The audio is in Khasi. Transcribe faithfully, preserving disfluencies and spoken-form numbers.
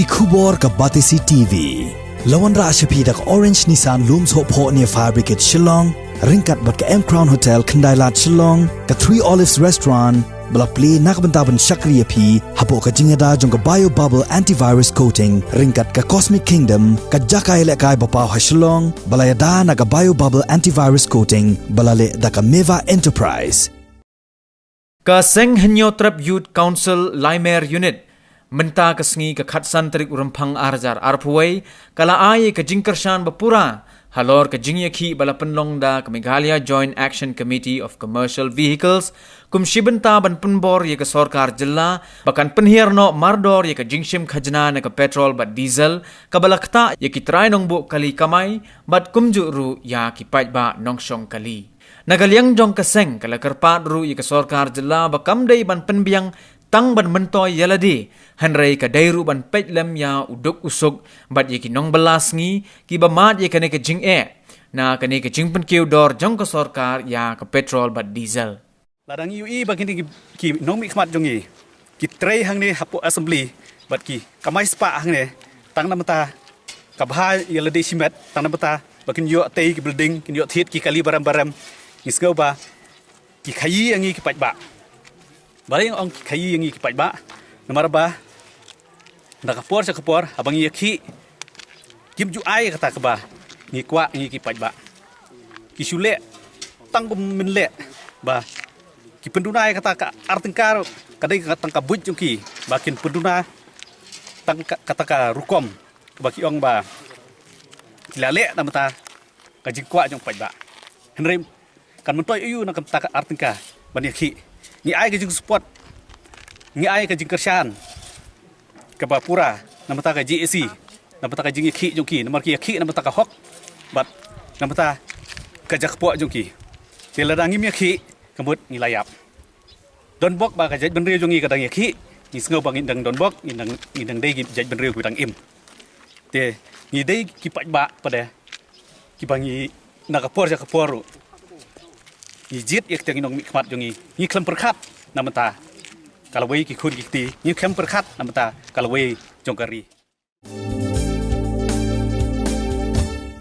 Ki khubor ka Batesi TV. La wanrah sha phi da ka Orange Nissan Lum Sohphoh near Fire Brigade Shillong, ryngkat bad ka M Crown Hotel Khyndailad Shillong, ka Three Olives Restaurant, ba la plie na ka bynta ban shakri ïa phi hapoh ka jingïada jong ka Bio Bubble Antivirus Coating, ryngkat ka Cosmic Kingdom, ka jaka ïalehkai ba paw ha Shillong, ba la ïada na ka Bio Bubble Antivirus Coating, ba la leh da ka Meva Enterprise. Ka Seng Hynñiewtrep Youth Council Laimer Unit, mynta ka sngi ka khatsan tarik u Rymphang ar hajar arphew wei, ka la ai ka jingkyrshan ba pura halor ka jingïakhih ba la pynlong da ka Meghalaya Joint Action Committee of Commercial Vehicles, kum shi bynta ban pynbor ïa ka sorkar jylla ba kan pynhiar noh mardor ïa ka jingshim khajna na ka petrol bad diesel, kaba la ktah ïa ki trai nongbuh kali kamai bad kumjuh ruh ïa ki paidbah nongshong kali. Na ka liang jong ka seng, ka la kyrpad ruh ïa ka sorkar jylla ba kam dei ban pynbiang tang ban myntoi ïa lade, hynrei ka dei ruh ban peit lem ïa u duk u suk bad ïa ki nongbylla sngi kiba mad ïa kane ka jingeh na kane ka jingpynkiew dor jong ka sorkar ïa ka petrol bad diesel. Lada ngi ïohi ba kine ki, ki nongmihkhmat jong ngi ki trei hangne hapoh assembly bad ki kamai spah hangne, tang namar ba ka bha ïa lade shimet, tang namar ba kin ïoh tei ki building, kin ïoh thied ki kali barem barem. Ngi sngew ba ki khaïi ïa ngi ki paidbah. Balei nga ong ki khaïi ïa ngi ki paidbah? Namar ba na ka por sha ka por, haba ngi ïakhih, kim ju ai kata kaba ngi kwah ngi ki paidbah. Ki shu leh tang kum mynleh, ba ki pynduna ïa kata ka ar tyngka, ka dei ka tang ka buit jong ki, ba kin pynduna tang ka, kata ka rukom ba ki ong ba ki la leh namar ka jingkwah jong paidbah. Hynrei kan myntoi aïu na kata ka ar tyngka ban ïakhih? Ngi ai ka jingsupport, ngi ai ka jingkyrshan kaba pura namar ka JAC, namar ka jingïakhih jong ki, namar ki ïakhih namar ka hok bad namar ka jakpoh jong ki. Te lada ngim ïakhih, ka mut ngi la ïap. Donbok ba ka jaitbynriew jong ngi ka dang ïakhih, ngi sngew ba ngi dang donbok, ngi dang, ngi dang dei ki jaitbynriew kiba dang im. Te ngi dei ki paidbah pat, kiba ngi na ka por sha ka por ruh ngi jied ïa kita ki nongmihkhmat jong ngi. Ngi khlem pyrkhat namar ka lawei ki khun ki kti, ngi khlem pyrkhat namar ka lawei jong ka ri.